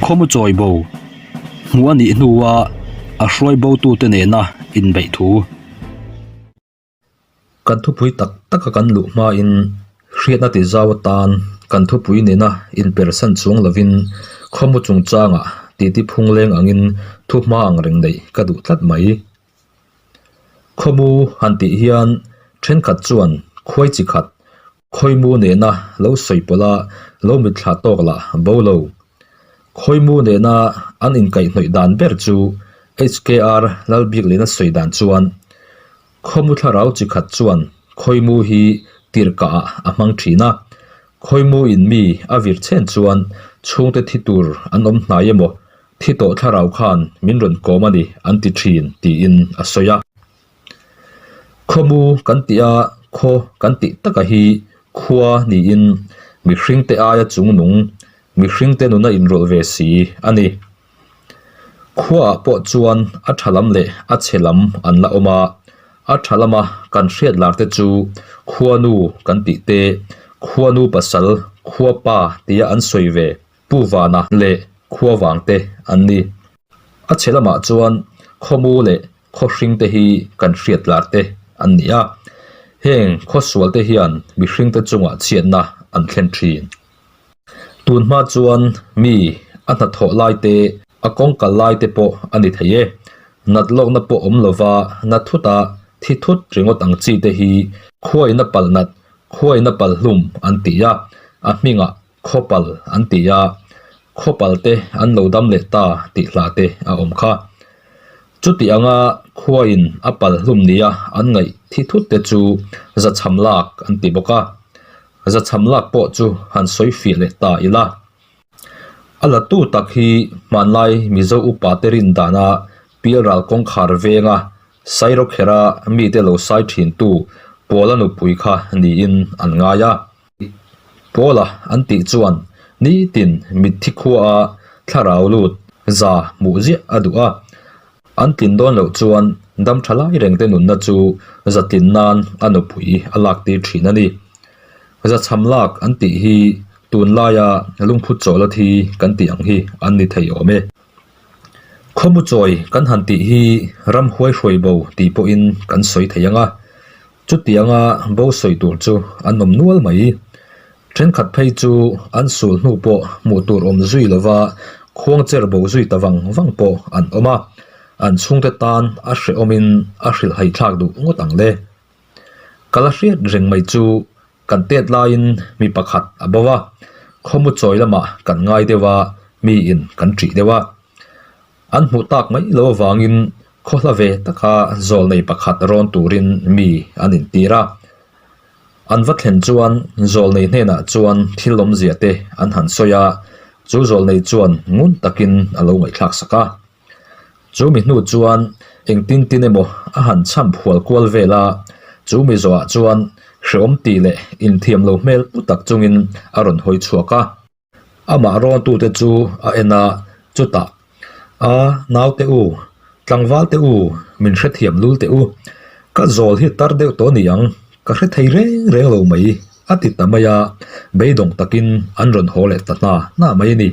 Khawmu chawi bo hmuh a nih hnua a hruai botute nena inbeih thu. Kan thupui tak taka kan luh hmain hriatna ti zau atan kan thupui nena inpersan chuang lovin khawmu chungchangah titi phungleng angin thuhma ang reng neih ka duh tlat mai. Khawmu han tih hian thenkhat chuan khuai chi khat Khawimu nena lo sawi pawlh a, lo mitthla tawk lah bo lo. Khawimu nena an inkaihhnawih dan ber chu HKR Lalbiklina sawi dan chuan, Khawmu thlarau chi khat chuan khawimu hi tirhkah ah a hmang thin a, khawimu in mi a vir chhen chuan chhungte thi tur an awm hnai emaw, thi tawh thlarau khan min rawn kawm a ni an ti thin tiin a sawi a. Khawmu kan tih a, khaw kan tih taka hi khua niin mihringte aia chungnung, mihringte nuna inrawlh ve si a ni. Khuaah pawh chuan a tha lam leh a chhe lam an la awm a, a tha lama kan hriat lar te chu khuanu kan tih te, khuanu pasal, khuapa tia an sawi ve. Pu Vana leh Khuavang te an ni. A chhe lamah chuan khawmu leh khawhring te hi kan hriat lar te an ni a, heng khawsual te hian mihring te chungah chhiatna an thlen thin. Tun hma chuan mi a hnathawh lai te, a kawng kal lai te pawh a ni thei e. Nat lawkna pawh awm lova na thut a, thi thut ringawt ang chi te hi khuaina palh nat, khuaina palh hlum an ti a, a hmingah Khawpal an ti a, khawpal te an lo dam leh ta tih hla te a awm kha. Chuti anga khuain a pal hlum nia an ngaih thi thut te chu zachham lak an ti bawk a, zachham lak pawh chu han sawi fiah leh ta ila. A la tu tak hi hmanlai Mizo upa te rin dana Pialral kawngkhar venga Sairawkherha mite lo sai thintu Pawla nupui kha niin an ngai a. Pawla an tih chuan nitin mitthi khuaa thlarau lut za hmuh ziah a duh a, an tlin dawn loh chuan dam tha lai reng te nunna chu za tlin nan a nupui a lak tir thin a ni. Za chham lak an tih hi tunlaia lungphu chawla thi kan tih ang hi an ni thei awm e. Khawmu chawi kan han tih hi ramhuai hruai bo tih pawhin kan sawi thei ang a, Chutianga bo sawi tur chu an awm nual mai. Thenkhat phei chu an sul hnu pawh hmuh tur awm zui lova khuang cher bo zui ta vang vang pawh an awm a, an chhungte tan a hrehawmin a hrilhhai thlak duh ngawt ang le. Ka la hriat reng mai chu kan tet laiin mi pakhat a bo a, khawmu chawi lamah kan ngai deuh a, miin kan ṭih deuh a. An hmuh tak mai lo avangin khaw hla ve taka zawlnei pakhat rawn turin mi an intir a. An va thlen chuan zawlnei hnenah chuan thil awmzia te an han sawi a, chu zawlnei chuan ngun takin a lo ngaihthlak sak a. Chu mi hnu chuan engtin tin emaw a han cham phual kual vel a, chu mi zawhah chuan hreawm ti leh inthiam lo hmel pu tak chungin a rawn hawi chhuak a. Amah rawntute chu a en a, chutah, A, naute u, tlangvalte u, min hrethiam lul teh u. Ka zawl hi tar deuh tawh a ni ang, ka hre thei reng reng lo mai, a ti ta mai a, beidawng takin an rawn haw leh ta hna hna mai a ni.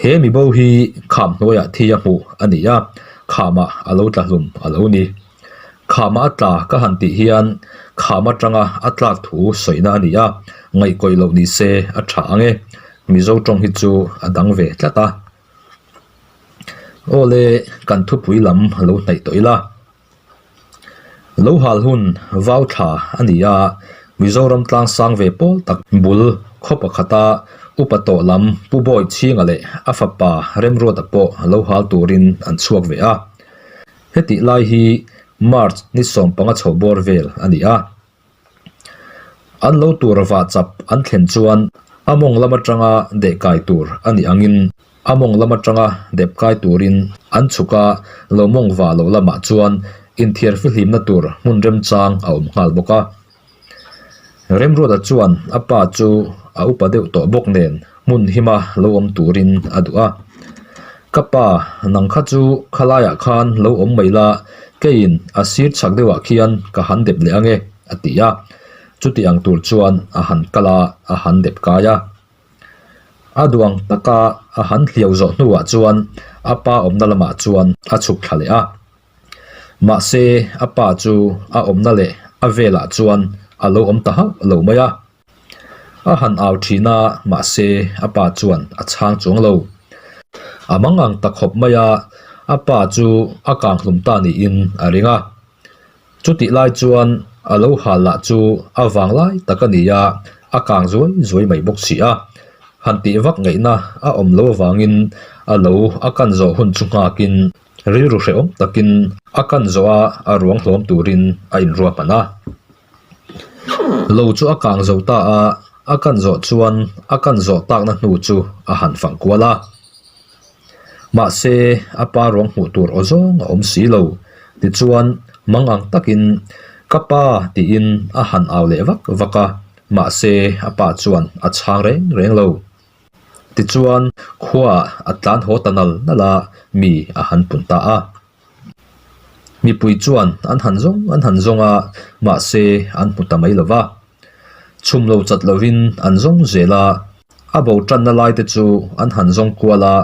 He mibo hi kham hnuaiah thi a hmuh a ni a, khamah a lo tla hlum a lo ni. Khama a tla ka han tih hian kham atanga a tlak thu sawina a ni a, ngaihkawih loh ni se a tha ang e. Mizo tawng hi chu a dang ve tlat a. Awle, kan thupui lam lo hnaih tawh ila. Lo hal hun vau thla a ni a, Mizoram tlang sang ve pawl tak bul khaw pakhata upa tawh lam Pu Bawi Chhinga leh a fapa Remruata pawh lo hal turin an chhuak ve a. Hetih lai hi March ni 15 chho bawr vel a ni a. An lo tur vah chap an thlen chuan a mawng lam atanga deh kai tur a nih angin a mawng lam atanga dep kai turin an chhuk a, lo mawng vah loh lamah chuan inthiar fihlimna tur hmun remchang a awm nghal bawk a. Remruata chuan a pa chu a upa deuh tawh bawk nen hmun hima lo awm turin a duh a. Ka pa, nang kha chu khalaiah khan lo awm mai la, keiin a sir chhak deuhah khian ka han dep leh ange, a ti a. Chuti ang tur chuan a han kal a, a han dep kai a. A duh ang taka a han hliau zawh hnuah chuan a pa awmna lamah chuan a chhuk thla leh a. Mahse, a pa chu a awmna leh a velah chuan a lo awm ta hauh lo mai a. A han au thin a, mahse a pa chuan a chhang chuang lo. A mang ang ta khawp mai a, a pa chu a kang hlum ta niin a ring a. Chutih lai chuan a lo hal lah chu a vang lai tak a ni a, a kang zuai zuai mai bawk si a. Han tih vak ngaihna a awm lo avangin a lo a kan zawh hun chu nghakin rilru hrehawm takin a kan zawh a, a ruang hlawm turin a inruahman a. Lo chu a kang zo ta a, a kan zawh chuan a kan zawh takna hnu chu a han fang kual a. Mahse, a pa ruang hmuh tur aw zawng a awm si lo. Tichuan, mang ang takin, Ka pa tiin a han au leh vak vak a, mahse a pa chuan a chhang reng reng lo. Tichuan, khuaah a tlan haw ta nal nal a, mi a han pun ta a. Mipui chuan an han zawng an han zawng a, mahse an hmu ta mai lo va. Chhum lo chat lovin an zawng zel a, a bo tanna lai te chu an han zawng kual a,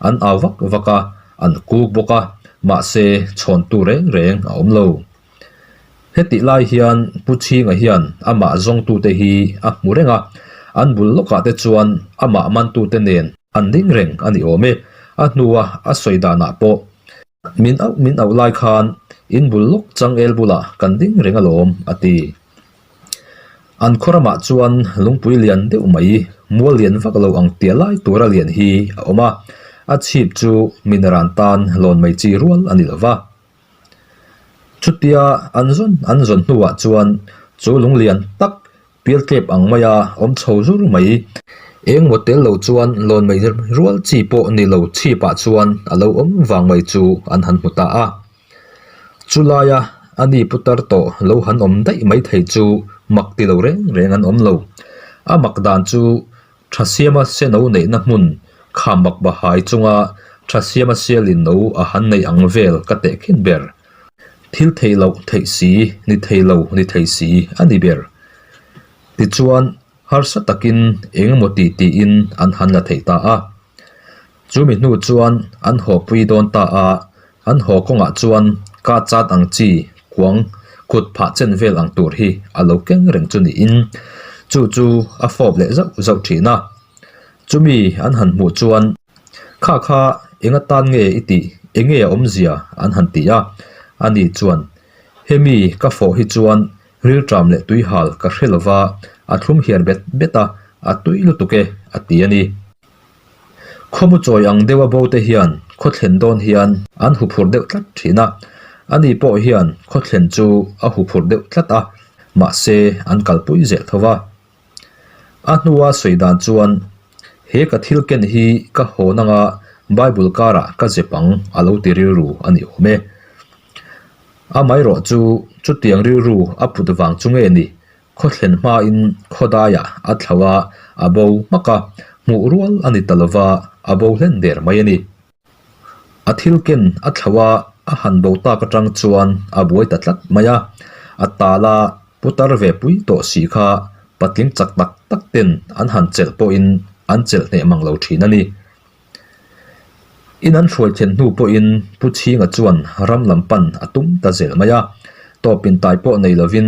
an au vak vak a, an kuk bawk a, mahse chhawntu reng reng a awm lo. Hetih lai hian Pu Chhinga hian amah zawngtute hi a hmu reng a, an bul lawkah te chuan amah mantute nen an ding reng a ni awm e. A hnua a sawi danah pawh min auh min auh lai khan in bul lawk changel bulah kan ding reng alawm a ti. An khaw ramah chuan lungpui lian deuh mai mual lian vak lo ang tia lai tura lian hi a awm a, a chhip chu minaran tan lawn mai chi rual a ni lo va. Chutia an zawn an zawn hnuah chuan chu lunglian tak pialtlep ang maia awm chho zur mai. Eng maw tel lo chuan lawn mai rual chi pawh ni lo chhipah chuan a lo awm vang mai chu an han hmu ta a. Chulaia a ni putar tawh lo han awm daih mai thei chu mak ti lo reng reng an awm lo. A mak dan chu Thasiama seno neihna hmun khamak bahai chunga Thasiama sialin no a han nei ang vel ka teh khin ber. Thil theih loh theih si, ni thei lo ni thei si a ni ber. Tichuan, harsa takin eng emaw ti tiin an han la thei ta a. Chumi hnu chuan an haw pui dawn ta a, an haw kawngah chuan ka chat ang chi kuang kut phah chen vel ang tur hi a lo keng reng chu niin chu chu a fawp leh zauh zauh thin a. Chumi an han hmuh chuan kha kha eng atan nge i tih, eng nge a awmzia an han ti a, ani chuan hemi ka fawh hi chuan rilṭam leh tuihal ka hre lova a thlum hiar bet bet a, a tui lutuk e a ti a ni. Khawmu chawi ang deuha bo te hian khaw thlen dawn hian an huphurh deuh tlat thin a, ani pawh hian khaw thlen chu a huphurh deuh tlat a, mahse an kalpui zel tho va. A hnua sawi dan chuan, He ka thil ken hi ka hawn anga Bible karah ka zep ang a lo ti rilru a ni awm e. Amaherawh chu chutiang rilru a put vang chu nge ni Khaw thlen hmain khaw daiah a thlo a, a bo hmak a, hmuh rual a ni ta lova, a bo hlen der mai a ni. A thil ken a thlo a, a han bo tak atang chuan a buai ta tlat mai a, a tal a putar ve pui tawh si kha patling chak tak tak ten an han chelh pawhin an chelh hneh mang lo thin a ni. In an hruai thlen hnu pawhin Pu Chhinga chuan ram lam pan a tum ta zel mai a, tawpin tai pawh nei lovin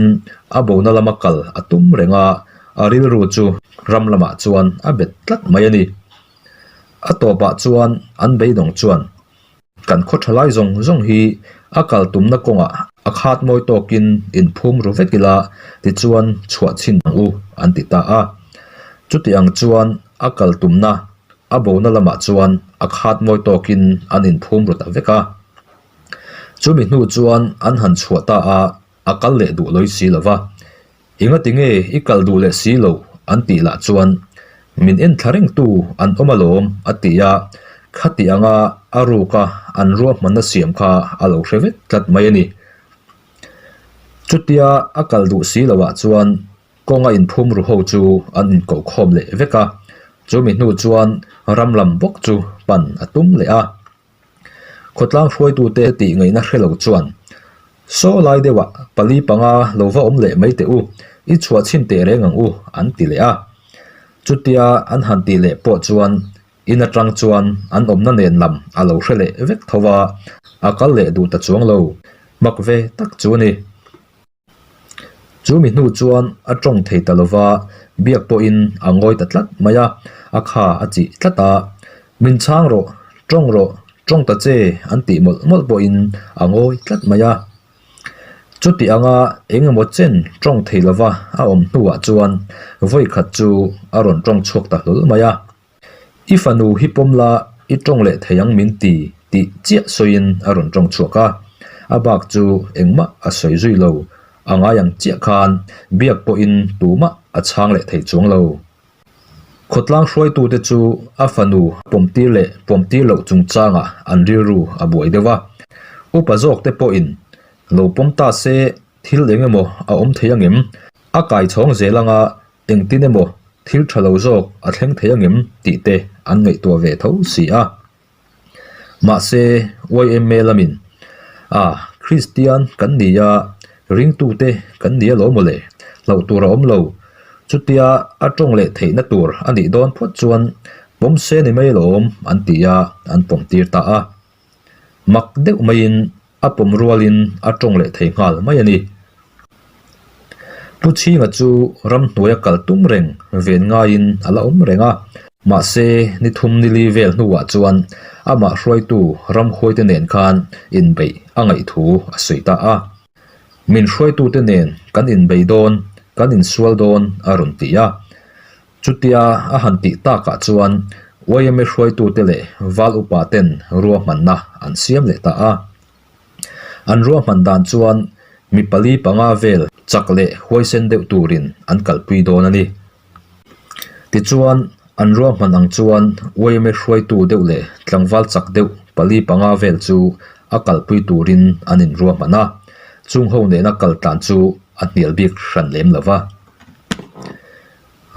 a bona lama kal a tum reng a, a rilru chu ram lamah chuan a bet tlat mai a ni. A tawpah chuan an beidawng chuan kan khaw tha lai zawng zawng hi a kal tumna kawngah a khat mawi tawkin inphum ru vek ila tichuan chhuah chhin ang u an ti ta a. Chuti ang chuan a kal tumna A bona lamah chuan a khat mawi tawkin an inphum ru ta vek a. Chumi hnu chuan an han chhuah ta a, a kal leh duh lawi si lo va. Engati nge i kal duh leh si lo an tih lah chuan min en thla rengtu an awm alawm a ti a, khati anga a ruka an ruahmanna siam kha a lo hre vek tlat mai a ni. Chutia a kal duh si loah chuan Kawnga inphum ru ho chu an inkoh khawm leh vek a, chumi hnu chuan ram lam bawk chu pan a tum leh a. Khawtlang hruaitute tih ngaihna hre lo chuan, Saw lai deuhah pali panga lo va awm leh mai teh u, i chhuah chhin teh reng ang u, an ti leh a. Chutia an han tih leh pawh chuan in atang chuan an awmna nen lam a lo hre leh vek tho a, a kal leh duh ta chuang lo. Mak ve tak chu a ni. Chu mi hnu chuan a tawng thei ta lova, biak pawhin a ngawi ta tlat mai a, a kha a chih tlat a. Min chhang rawh, tawng rawh, tawng ta che an tih mawlh mawlh pawhin a ngawi tlat mai a. Chuti anga eng emaw chen tawng thei lova a awm hnuah chuan vawi khat chu a rawn tawng chhuak ta hlawl mai a. I fanu hi pawm la i tawng leh thei ang min ti tih chiah sawiin a rawn tawng chhuak a. A bak chu engmah a sawi zui lo, a ngai ang chiah khan biak pawhin tumah a chhang leh thei chuang lo. Khawtlang hruaitute chu a fanu pawmtir leh pawmtir loh chungchangah an rilru a buai deuh a. Upa zawkte pawhin lo pawm ta se thil eng emaw a awm thei angem? A kaichhawng zel anga engtin emaw thil tha lo zawk a thleng thei angem tih te an ngaihtuah ve tho si a. Mahse, YMA lamin, A, Kristian kan ni a, ringtute kan ni alawm mawle, hlauh tur a awm lo. Chutia a tawng leh theihna tur a nih dawn phawt chuan pawm se ni mai alawm an ti a, an pawm tir ta a. Mak deuh maiin a pawm rualin a tawng leh thei nghal mai a ni. Pu Chhinga chu ramhnuaia kal tum reng ven ngaiin a la awm reng a, mahse ni thum ni li vel hnuah chuan amah hruaitu ramhuaite nen khan inbeih a ngaih thu a sawi ta a. Min hruaitute nen kan inbei dawn, kan insual dawn a rawn ti a. Chutia a han tih takah chuan YMA hruaitute leh val upa ten ruahmanna an siam leh ta a. An ruahman dan chuan mi pali panga vel chak leh huaisen deuh turin an kalpui dawn a ni. Tichuan, an ruahman ang chuan YMA hruaitu deuh leh tlangval chak deuh pali panga vel chu a kalpui turin an inruahman a, chung ho nena kal tlan chu a hnial bik hran lem lo va.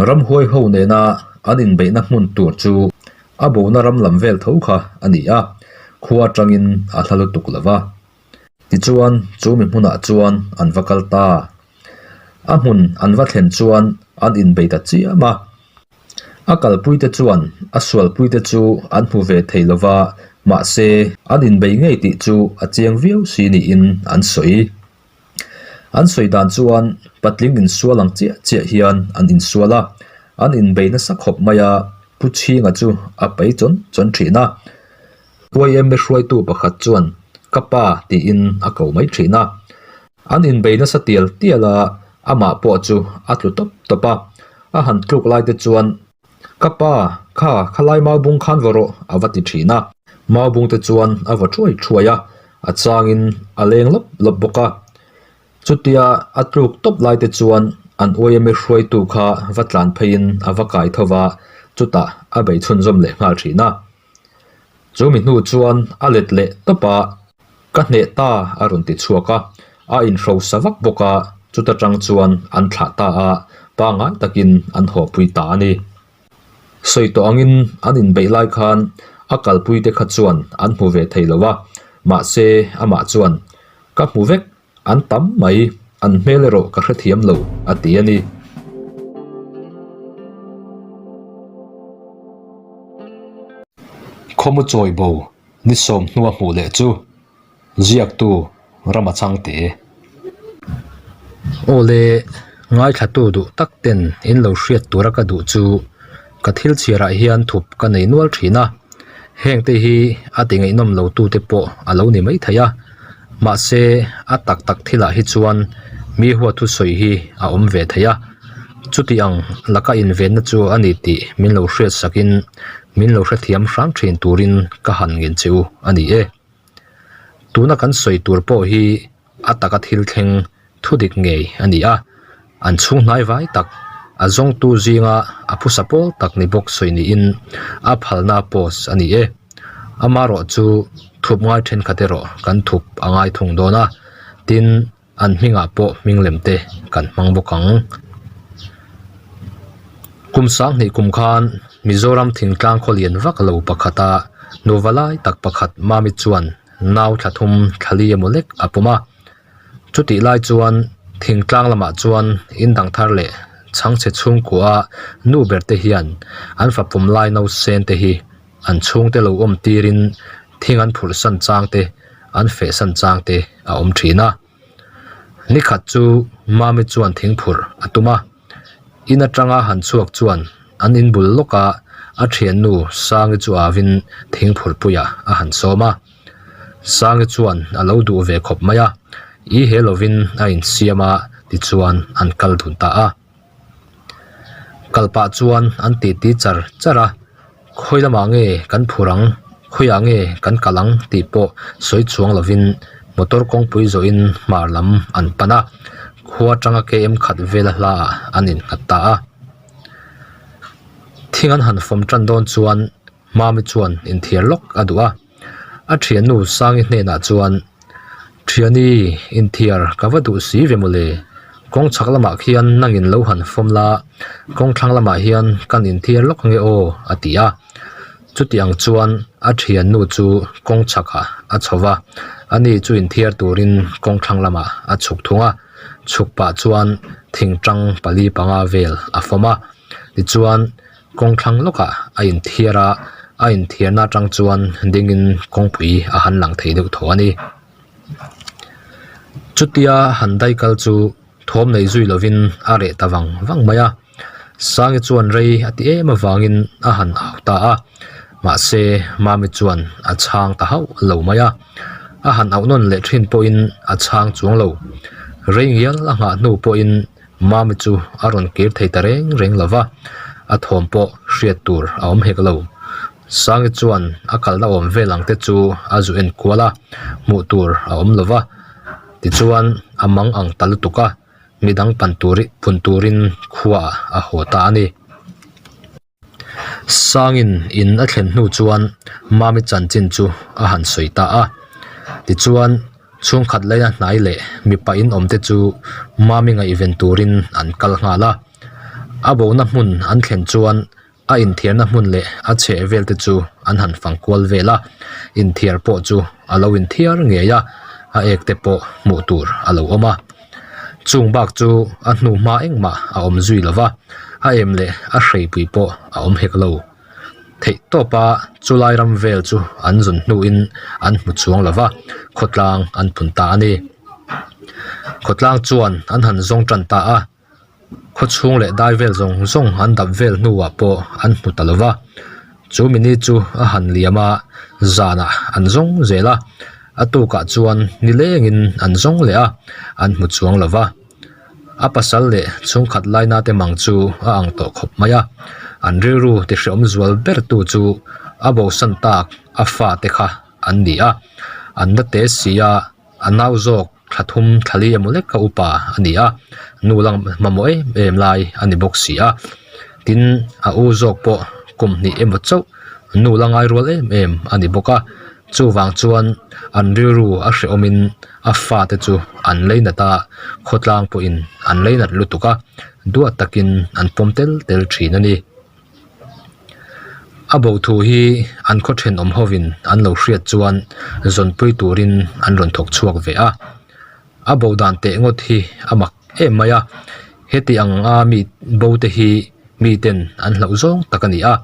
Ramhuai ho nena an inbeihna hmun tur chu a bona ram lam vel tho kha a ni a, khua atangin a hla lutuk lo va. Tichuan chu mi hmunah chuan an va kal ta. A hmun an va thlen chuan an inbei ta chiam a. A kalpuite chuan a sualpuite chu an hmu ve thei lo va, mahse an inbei ngei tih chu a chiang viau si niin an sawi. An sawi dan chuan patling insual ang chiah chiah hian an insual a, an inbei nasa khawp mai a, Pu Chhinga chu a pai chawn chawn thin a. YMA hruaitu pakhat chuan Ka pa tiin a ko mai thin a. An inbei nasa tial tial a, amah pawh chu a tlu tawp tawp a, a han tluk lai te chuan Ka pa, kha khalai maubung khan va rawh a va ti thin a. Maubung te chuan a va thuai thuai a, a changin a leng lawp lawp bawk a. Chutia a tluk tawp lai te chuan an YMA hruaitu kha va tlan pheiin a va kai tho va, chutah a bei chhunzawm leh nghal thin a. Chu mi hnu chuan a let leh tawp a, Ka hneh ta a rawn ti chhuak a, a inhrosa vak bawk a, chuta tang chuan an thlah ta a, pangngai takin an hawpui ta a ni. Sawi tawh angin an inbeih lai khan a kalpuite kha chuan an hmu ve thei lo a, mahse amah chuan, Ka hmu vek, an tam mai, an hmel erawh ka hrethiam lo, a ti a ni. Khawmu chawi bo Ni sawmhnua hmuh leh chu ziaktu Rama Changte. Awle, ngaithlatu duh tak ten in lo hriat tura ka duh chu ka thil chhiarah hian thup ka nei nual thin a, heng te hi a ti ngaihnawm lo tu te pawh a lo ni mai thei a, mahse a tak tak thilah hi chuan mi huathu sawi hi a awm ve thei a, chuti ang laka invenna chu a ni tih min lo hriat sakin Min lo hrethiam hram thin turin ka han ngen che u a ni e. Tuna kan sawi tur pawh hi a taka thil thleng thu dik ngei a ni a, an chhung hnai vai tak, a zawngtu zinga a phusa pawl tak ni bawk sawi niin a phalna post a ni e. Amarawh chu thup ngai thenkhat erawh kan thup a ngai thung dawn a, tin, An hmingah pawh hming lem te kan hmang bawk ang. Kum sanghnih kum khan Mizoram thingtlang khaw lian vak lo pakhata nuva lai tak pakhat Mami chuan nau thla thum thla li emaw lek a pawm a. Chutih lai chuan thingtlang lamah chuan in dang thar leh. Chhangchhe chhungkua nu ber te hian an fapawm lai nausen te hi an chhungte lo awm tirin thing an phurh san chang te, an feh san chang te a awm thin a. Nikhat chu Mami chuan thing phurh a tum a, in atanga han chhuak chuan an in bul lawka a thiannu Sangi chu avin thing phurh puiah a han sawm a. Sangi chuan a lo duh ve khawp mai a, i he lovin a insiam a tichuan an kal dun ta a. Kal pah chuan an titi char char a, khawi lamah nge kan phur ang, khawiah nge kan kal ang tih pawh sawi chuang lovin motor kawngpui zawhin hmar lam an pan a, khua atanga km khat vela hlaah an innghat ta a. Thing an han fawm tan dawn chuan Mami chuan inthiar lawk a duh a, a thiannu Sangi hnenah chuan, Thiani, inthiar ka va duh si ve mawle, kawng chhak lamah khian nangin lo han fawm la, kawng thlang lamah hian kan inthiar lawk ange aw, a ti a. Chuti ang chuan a thiannu chu kawng chhakah a chho va, ani chu inthiar turin kawng thlang lamah a chhuk thung a, chhuk pah chuan thingtang pali panga vel a fawm a, tichuan, Kawng thlang lawkah a inthiar a, a inthiarna atang chuan dingin kawngpui a han lang thei deuh thaw a ni. Chutia han dai kal chu thawm nei zui lovin a reh ta vang vang mai a, Sangi chuan rei a ti em avangin a han au ta a, mahse Mami chuan a chhang ta hauh lo mai a, a han auh nawn leh thin pawhin a chhang chuang lo. Rei ngial a nghah hnu pawhin Mami chu a rawn kir thei ta reng reng lo va, a thawm pawh hriat tur a awm hek lo. Sangi chuan a kalna awm vel ang te chu a zu en kual a, hmuh tur a awm lo va. Tichuan a mang ang ta lutuk a, midang pan tur pun turin khuaah a haw ta a ni. Sangin in a thlen hnu chuan Mami chanchin chu a han sawi ta a. Tichuan, chhungkhat laia hnai leh mipa in awm te chu Mami ngaihven turin an kal nghal a. A bona hmun an thlen chuan a inthiarna hmun leh a chheh vel te chu an han fang kual vel a. Inthiar pawh chu a lo inthiar ngei a, a ek te pawh hmuh tur a lo awm a. Chung bak chu a hnu hma engmah a awm zui lo va, a em leh a hreipui pawh a awm hek lo. Theih tawpa chulai ram vel chu an zun hnuin an hmu chuang lo va, khawtlang an phun ta a ni. Khawtlang chuan an han zawng tan ta a, Khawchhung leh dai vel zawng zawng an dap vel hnuah pawh an hmu ta lo va, chu mini chu a han liam a, zanah an zawng zel a, a tukah chuan nilengin an zawng leh a, an hmu chuang lo va. A pasal leh chhungkhat laina te mang chu a ang tawh khawp mai a, an rilru tihreawm zual bertu chu a bosan tak a fate kha an ni a, an la te si a, A nau zawk thla thum thla li emaw lek a upa a ni a, nu lang mamawh em em lai a ni bawk si a. Tin, a u zawk pawh kum hnih emaw chauh nu la ngai rual em em a ni bawk a. Chuvang chuan an rilru a hrehawmin a fate chu an leinat a, khawtlang pawhin an leinat lutuk a, duat takin an pawm tel tel thin a ni. A bo thu hi an khaw thenawm hovin an lo hriat chuan zawnpui turin an rawn thawk chhuak ve a. A bo dan teh ngawt hi a mak em mai a, heti ang a mi bo te hi miten an hlauh zawng tak a ni a,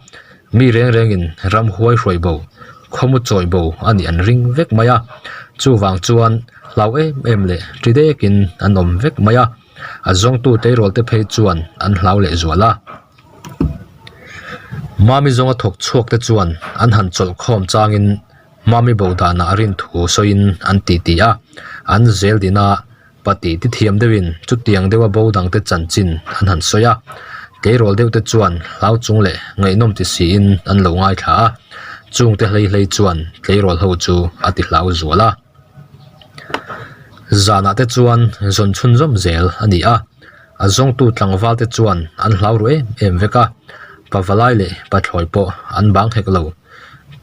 mi reng rengin ramhuai hruai bo, khawmu chawi bo a nih an ring vek mai a, chuvang chuan hlau em em leh ṭi dekin an awm vek mai a, a zawngtu tleirawl te phei chuan an hlau leh zual a. Mami zawnga thawk chhuak te chuan an han chawlh khawm changin Mami bo danah a rin thu sawiin an ti ti a, an zel din a, pati ti thiam deuhin chutiang deuha bo dangte chanchin an han sawi a, tleirawl deuh te chuan hlau chung leh ngaihnawm ti siin an lo ngaithla a, chungte hlei hlei chuan tleirawl ho chu a ti hlau zual a. Zanah te chuan zawn chhunzawm zel a ni a. A zawngtu tlangval te chuan an hlau ru em em vek a, pavalai leh pathlawi pawh an bang hek lo.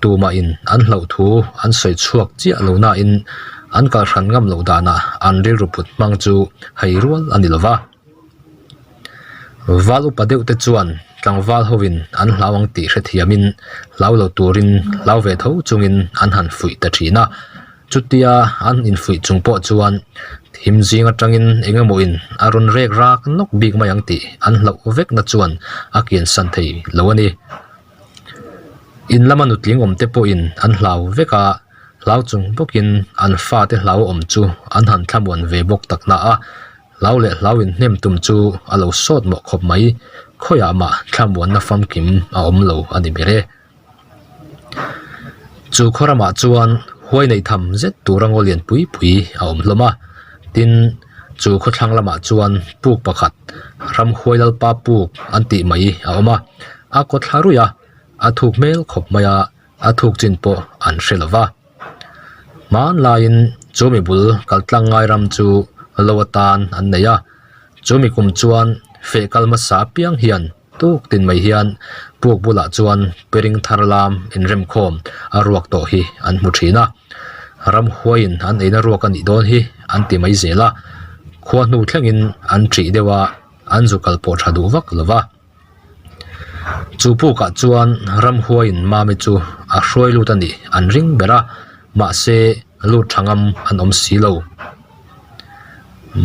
Tumahin an hlauh thu an sawi chhuak chiah lo nain an kal hran ngam loh danah an rilru put hmang chu hei rual a ni lo va. Val upa deuh te chuan tlangval hovin an hlau ang tih hrethiamin hlau lo turin hlau ve tho chungin an han fuih ta thin a. Chutia an infuih chung pawh chuan thim zing atangin eng emaw in a rawn rek rak nawk bik mai ang tih an hlauh vekna chuan a kiansan thei lo a ni. In lama nutling awm te pawhin an hlau vek a, hlau chung bawkin an fate hlau awm chu an han thlamuan ve bawk tak na a, hlau leh hlau inhnem tum chu a lo sawt mawh khawp mai, khawiah mah thlamuanna famkim a awm lo a ni ber e. Chu khaw ramah chuan huai neih tham zet tura ngaw lian pui pui a awm hlawm a, tin chu khawthlang lamah chuan puk pakhat ramhuai lalpa puk an tih mai a awm a, a kaw thla ruih a, a thuk hmel khawp mai a, a thuk chin pawh an hre lo va. Hmanlaiin chu mi bul kal tlang ngai ram chu lo atan an nei a, chu mi kum chuan feh kal hmasa apiang hian Tuk tin mai hian puk bulah chuan piring thar lam inremkhawm a ruak tawh hi an hmu thin a, ramhuaiin an eina ruak a nih dawn hi an ti mai zel a, khua hnu thlengin an ṭih deuh a, an zu kal pawh tha duh vak lo va. Chu pukah chuan ramhuaiin Mami chu a hruai lut a nih an ring ber a, mahse lut tha ngam an awm si lo.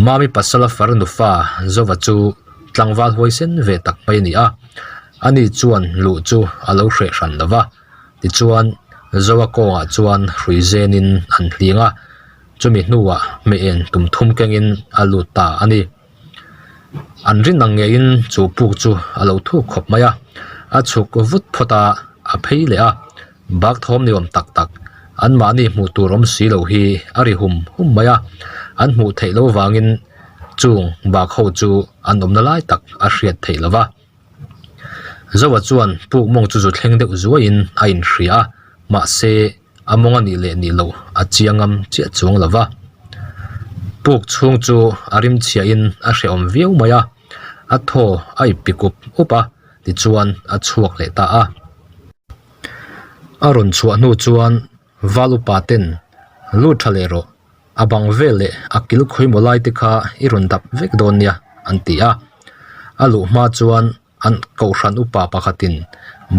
Mami pasala far nufa Zova chu tlangval huaisen ve tak mai a ni a, ani chuan luh chu a lo hreh hran lo va, tichuan Zoa kawngah chuan hrui zenin an hling a, chumi hnuah hmeh en tum thum kengin a lut ta a ni. An rin ang ngeiin chu puk chu a lo thuk khawp mai a, a chhuk vut phawt a, a phei leh a, bak thawm ni awm tak tak anmahni hmuh tur awm si lo hi a ri hum hum mai a, an hmuh theih loh vangin chung bak ho chu an awmna lai tak a hriat theih lo va. Zoa chuan puk mawng chu zu thleng deuh zuaiin a inhria a, mahse a mawng a nih leh nih loh a chiang am chiah chuang lo va. Puk chhung chu a rim chhiahin a hrehawm viau mai a, a thaw a ipik up up a, tichuan a chhuak leh ta a. A rawn chhuah hnu chuan Val upa ten lut tha leh rawh, a bang vel leh a kil khawimaw lai te kha i rawn dap vek dawn nia an ti a. A luh hma chuan an kohhran upa pakhatin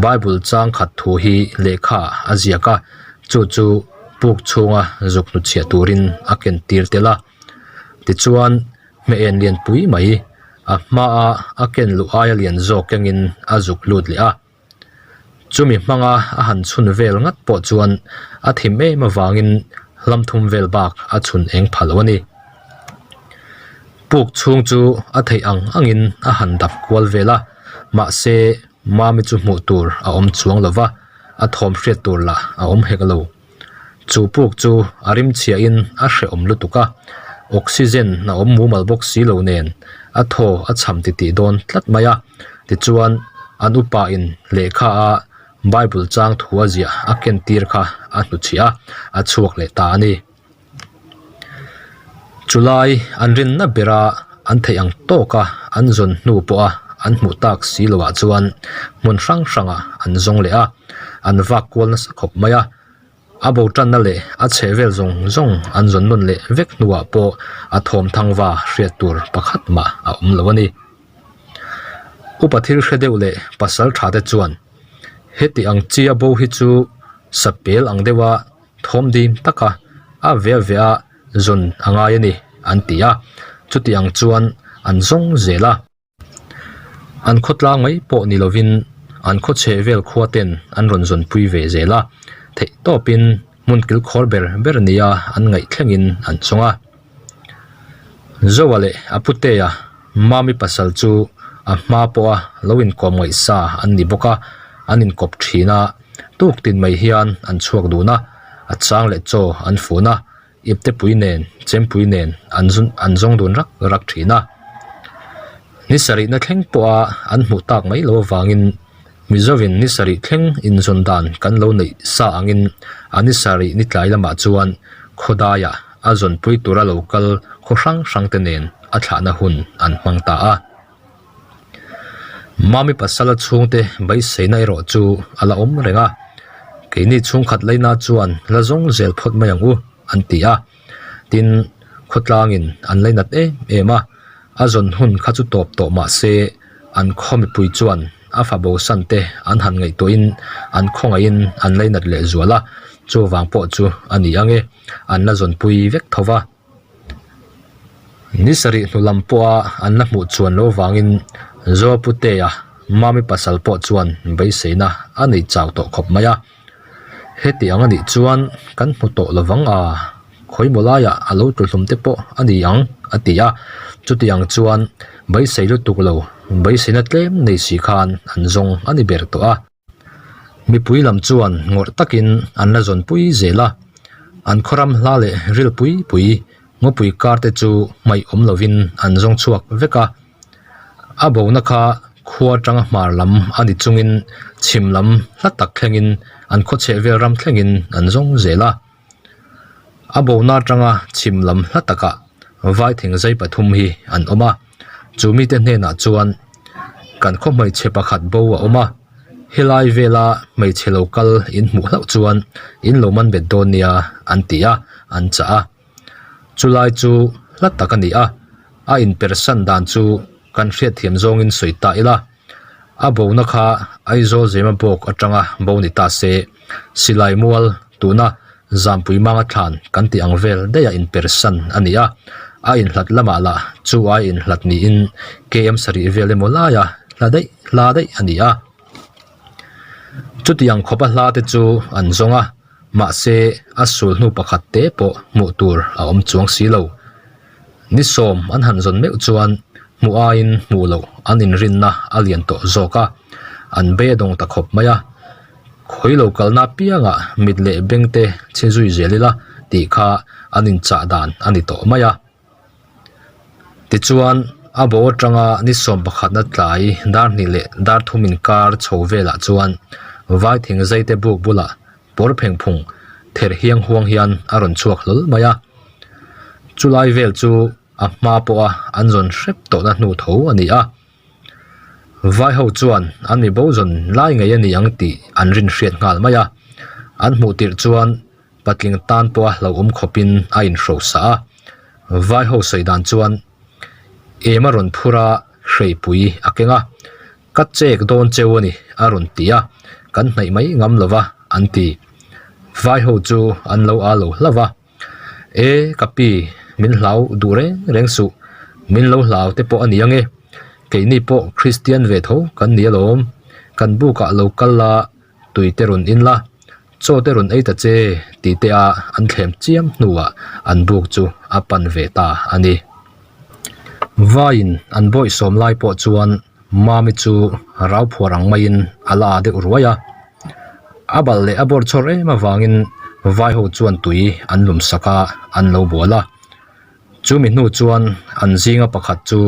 Bible chang khat thu hi lehkha a ziak a, chu chu puk chhunga zuk hnuchhiah turin a ken tir tel a. Tichuan hmeh en lian pui mai a hmaa a ken luh aia lian zawk kengin a zuk lut leh a. Chumi hmanga a han chhun vel ngat pawh chuan a thim em avangin hlam thum vel bak a chhun eng pha lo a ni. Puk chhung chu a theih ang angin a han dap kual vel a, mahse Mami chu hmuh tur a awm chuang lo va, a thawm hriat tur lah a awm hek lo. Chu puk chu a rim chhiahin a hrehawm lutuk a, oxygen a awm mumal bawk si lo nen a thaw a chham titih dawn tlat mai a. Tichuan, an upa in lehkha a Bible chang thu a ziah a ken tir kha a hnuchhiah a, a chhuak leh ta a ni. Chulai an rinna bera an theih ang tawka an zawn hnu pawha an hmuh tak si loah chuan hmun hrang hrangah an zawng leh a, an vak kual nasa khawp mai a. A bo tanna leh a chheh vel zawng zawng an zawn nawn leh vek hnuah pawh a thawm thangva hriat tur pakhat mah a awm lo a ni. Upa thil hre deuh leh pasal tha te chuan heti ang chi a bo hi chu sapel ang deuha thawm dim taka a ve a ve a zawn a ngai a ni an ti a, chuti ang chuan an zawng zel a. An khawtlang mai pawh ni lovin an khaw chheh vel khua ten an rawn zawnpui ve zel a, theih tawpin hmun kilkhawr ber ber nia an ngaih thlengin an chawng a. Zoa leh a putea Mami pasal chu a hma pawha lo inkawm ngaihsa an ni bawk a, an inkawp thin a, tuk tin mai hian an chhuak dun a, a chang leh chaw an fun a, iptepui nen chempui nen an an zawng dun rak rak thin a. Ni sarihna thleng pawha an hmuh tak mai lo avangin Mizovin ni sarih thleng inzawn dan kan lo neih sa angin a ni sarih ni tlai lamah chuan khawdaiah a zawnpui tura lo kal khaw hrang hrang te nen a thlahna hun an hmang ta a. Mami pasala chhungte beiseina erawh chu a la awm reng a, keini chhungkhat laina chuan la zawng zel phawt mai ang u an ti a. Tin, khawtlangin an lainat em em a, a zawn hun kha chu tawp tawh mah se an khaw mipui chuan a fa bosan te an han ngaihtuahin an khawngaihin an lainat leh zual a. Chuvang pawh chu a ni ang e, an la zawnpui vek tho va. Ni sarih hnu lam pawha an la hmuh chuan lo vangin Zoaputea Mami pasal pawh chuan beiseina a nei chau tawh khawp mai a. Heti ang a nih chuan kan hmu tawh lo vang a, khawimaw laiah a lo tlu hlum te pawh a ni ang a ti a. Chuti ang chuan beisei lutuk lo, beiseina tlem nei si khan an zawng a ni ber tawh a. Mipui lam chuan ngawrh takin an la zawnpui zel a, an khawram hla leh ril pui pui ngawpui kar te chu hmaih awm lovin an zawng chhuak vek a. A bona kha khua atanga hmar lam a ni chungin chhim lam hla tak thlengin an khaw chheh vel ram thlengin an zawng zel a. A bona atanga chhim lam hla takah vai thing zai pathum hi an awm a, chu mite hnenah chuan kan khaw hmeichhe pakhat bo a awm a, helai vela hmeichhe lo kal in hmuh hlauh chuan in lo man bet dawn nia an ti a, an chah a. Chulai chu hla tak a ni a, a inpersan dan chu kan hriatthiam zawngin sawi ta ila. A bona kha Aizawl Zema bawk atanga bo ni ta se, Silai mual tuna Zampui manga thlan kan tih ang vel daih a inpersan a ni a, a inhlat lamah lah chu ai inhlat niin KM sarih vel emaw laia hla daih hla daih a ni a. Chutiang khawpa hla te chu an zawng a, mahse a sul hnu pakhat te pawh hmuh tur a awm chuang si lo. Ni sawm an han zawn meuh chuan hmuh aiin hmuh loh an inrinna a lian tawh zawk a, an bei a dawng ta khawp mai a. Khawi lo kalna apiangah mit leh beng te chhe zui zel ila tih kha an inchah dan a ni tawh mai a. Tichuan, a bo atanga ni sawm pakhatna tlai dar hnih leh dar thum inkar chho velah chuan vai thing zaite buk bulah pawr pheng phung ther hiang huang hian a rawn chhuak hlawl mai a. Chulai vel chu a hma pawha an zawn hrep tawhna hnu tho a ni a. Vai ho chuan an mi bo zawn lai ngei a ni ang tih an rin hriat nghal mai a. An hmuh tirh chuan patling tan pawha hlauhawm khawpin a inhrosa a. Vai ho sawi dan chuan em a rawn phur a, hreipui a keng a. Ka chek dawn cheu a ni a rawn ti a, kan hnaih mai ngam lo va an ti. Vai ho chu an lo a lo hlauh va, E ka pi, min hlau duh reng reng suh, min lo hlau te pawh a ni ang e, keini pawh Kristian ve tho kan ni alawm, kan bukah lo kal la, tui te rawn in la, chaw te rawn ei ta che ti te a an thlem chiam hnuah an buk chu a pan ve ta a ni. Vaiin an bawihsawm lai pawh chuan Mami chu rau phuar ang maiin a la a deuh ruai a, a balh leh a bawr chhawr em avangin vai ho chuan tui an lum sak a, an lo bual a. Chumi hnu chuan an zinga pakhat chu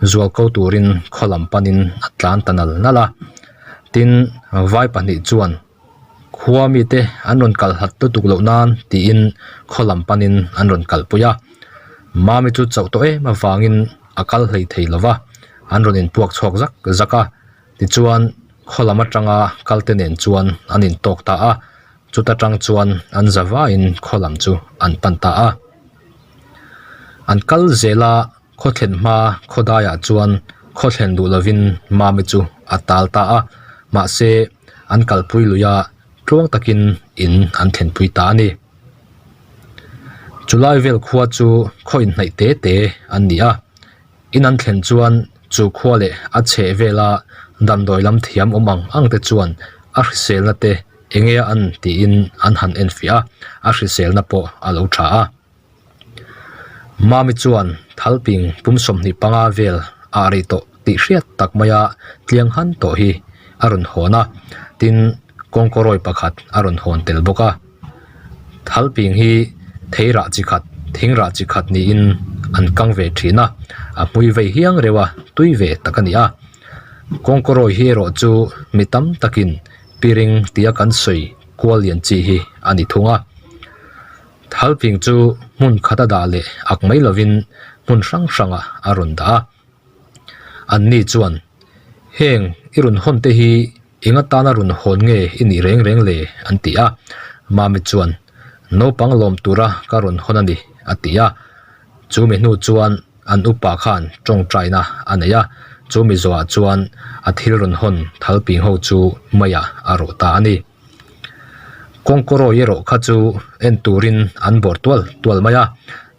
zual ko turin khaw lam panin a tlan ta nal nal a, tin vai pahnih chuan khua mite an rawn kal hlat lutuk loh nan tiin khaw lam panin an rawn kalpui a, Mami chu chauh tawh em avangin a kal hlei thei lo va, an rawn inpuak chhuak zak zak a, tichuan khaw lam atanga kal te nen chuan an intawk ta a, chuta tang chuan an za vaiin khaw lam chu an pan ta a. An kal zel a, khaw thlen hma khaw daiah chuan khaw thlen duh lovin Mami chu a tal ta a, mahse an kalpui lui a, tluang takin in an thlenpui ta a ni. Chulai vel khua chu khaw inhnaih te te an ni a, in an thlen chuan chu khua leh a chheh vela damdawi lam thiam awm ang ang te chuan a hriselna te eng nge an tiin an han enfiah a, a hriselna pawh a lo tha a. Mami chuan thalping pum 25 vel ah rei tawh tih hriat tak maia tliang han tawh hi a rawn hawn a, tin kawngkawrawi pakhat a rawn hawn tel bawk a. Thalping hi thei rah chi khat, thing rah chi khat niin an kang ve thin a, a hmui vei hiang reuh a, tui ve tak a ni a. Kawngkawrawi hi erawh chu mi tam takin piring tia kan sawi kual lian chi hi a ni thung a. Thalping chu hmun khat a dah leh ak mai lovin hmun hrang hrangah a rawn dah a. Anni chuan, Heng i rawn hawn te hi eng atana rawn hawn nge i nih reng reng le? an ti a. Mami chuan, Naupang lawm tura ka rawn hawn a ni, a ti a. Chu mi hnu chuan an upa khan tawngtaina a nei a, chu mi zawhah chuan a thil rawn hawn thalping ho chu meiah a rawh ta a ni. Kawngkawrawi erawh kha chu en turin an bawrh tual tual mai a,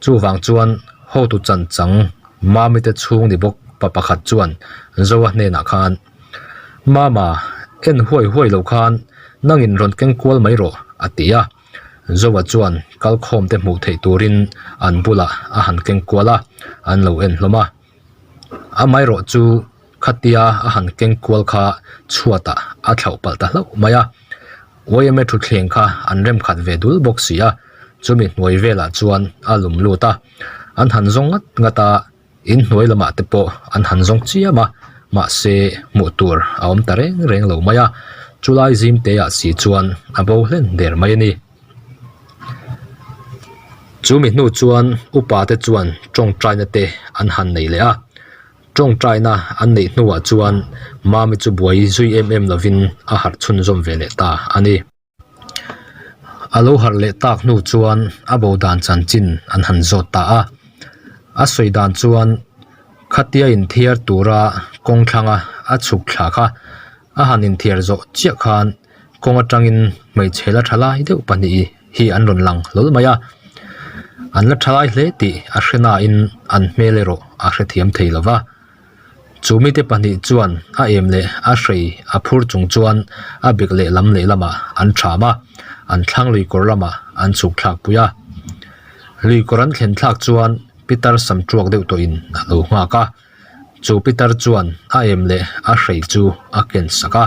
chuvang chuan hotu chanchang Mami te chhung ni bawk pa pakhat chuan Zoa hnenah khan, Mama, en huai huai lo khan nangin rawn keng kual mai rawh, a ti a. Zoa chuan kalkhawm te hmuh theih turin an bulah a han keng kual a, an lo en hlawm a. Amaherawh chu khatia a han keng kual kha chhuatah a thlauh palh ta hlauh mai a, yma thutthleng kha an rem khat ve dul bawk si a, chumi hnuai velah chuan a lum lut a, an han zawng ngat ngat a, in hnuai lamah te pawh an han zawng chiam a, mahse hmuh tur a awm ta reng reng lo mai a, chulai zim te ah si chuan a bo hlen der mai a ni. Chu mi hnu chuan upa te chuan tawngtaina te an han nei leh a, tawngtaina an neih hnuah chuan Mami chu buai zui em em lovin a harh chhunzawm ve leh ta a ni. A lo harh leh tak hnu chuan a bo dan chanchin an han zawt ta a, a sawi dan chuan khatia inthiar tura kawng thlanga a chhuk thla kha a han inthiar zawh chiah khan kawng atangin hmeichhe la tha lai deuh pahnih hi an rawn lang hlawl mai a, an la tha lai hle tih a hre nain an hmel erawh a hrethiam thei lo va. Chu mite pahnih chuan a em leh a hrei a phur chung chuan a bek lehlam lehlamah an ṭham a, an thlang lui kawr lamah an chhuk thlak pui a. Lui kawr an thlen thlak chuan pitar sam ṭuak deuh tawhin a lo nghak a. Chu pitar chuan a em leh a hrei chu a ken sak a.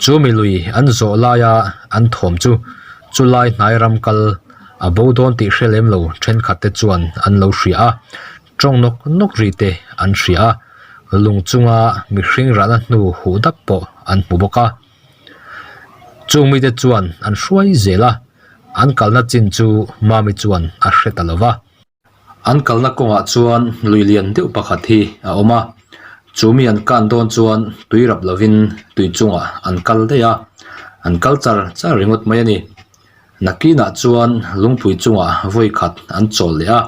Chu mi lui an zawh laia an thawm chu chulai hnai ram kal a bo dawn tih hre lem lo thenkhat te chuan an lo hria a, tawng nawk nawk ri te an hria a, lung chunga mihring rahna hnu huh dap pawh an hmu bawk a. Chung mite chuan an hruai zel a, an kalna chin chu Mami chuan a hre ta lo va. An kalna kawngah chuan lui lian deuh pakhat hi a awm a, chu mi an kan dawn chuan tui rap lovin tui chungah an kal daih a, an kal char char ringawt mai a ni. Nakinah chuan lungpui chungah vawi khat an chawl leh a,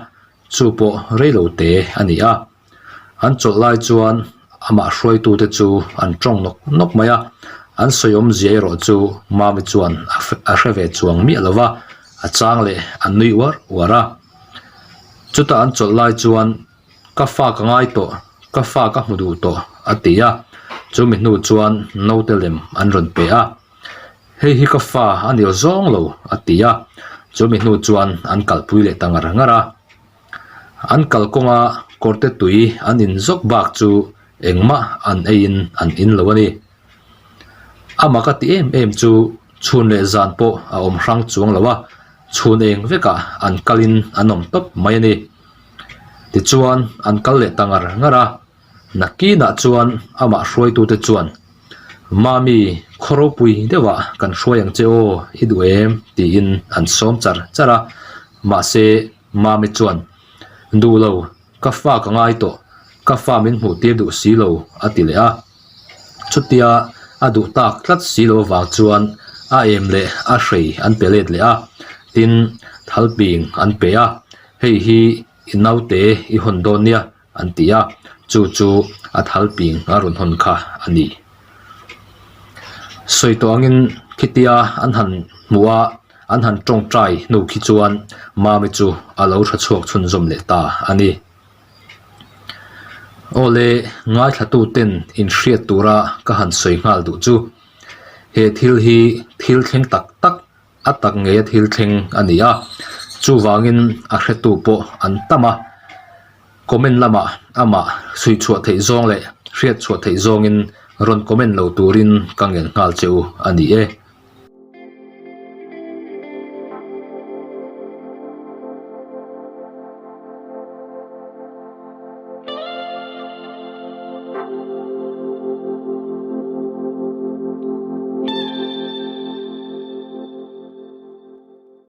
chu pawh rei lo te a ni a. An chawlh lai chuan amah hruaitute chu an tawng nawk nawk mai a, an sawi awmzia erawh chu Mami chuan a hre ve chuang miah lo va, a chang leh an nui uar uar a. Chutah an chawlh lai chuan Ka fa ka ngai tawh, ka fa ka hmu duh tawh a ti a, chumi hnu chuan naute lem an rawn pe a. Hei hi ka fa a ni zawng lo a ti a, chumi hnu chuan an kalpui leh ta ngar ngar a. An kalkawnga kawrte tui an in zawk bak chu engmah an eiin an in lo a ni. Amah ka ti em em chu chhun leh zan pawh a awm hrang chuang lo a, chhun eng vekah an kalin an awm tawp mai a ni. Tichuan an kal leh ta ngar ngar a, nakinah chuan amah hruaitute chuan, Mami, khaw ropui deuhah kan hruai ang che aw, i duh em? tiin an sawm char char a, mahse, Mami chuan, Duh lo, ka fa ka ngai tawh, ka fa min hmuh tir duh si lo, a ti leh a. Chutia a duh tak tlat si lo avang chuan a em leh a hrei an pe let leh a, tin, thalping an pe a, Hei hi i naute i hawn dawn nia, an ti a, chu chu a thalping a rawn hawn kha a ni. Sawi tawh angin khitia an han hmuh a, an han tawngtai hnu khi chuan Mami chu a lo tha chhuak chhunzawm leh ta a ni. Awle, ngaithlatu ten inhriat tura ka han sawi nghal duh chu he thil hi thil thleng tak tak A tak ngeia thil thleng a ni a, chuvangin a hretu pawh an tam a. Comment lamah amah suih chhuah theih zawng leh hriat chhuah theih zawngin rawn comment lo turin ka ngen nghal che u a ni e.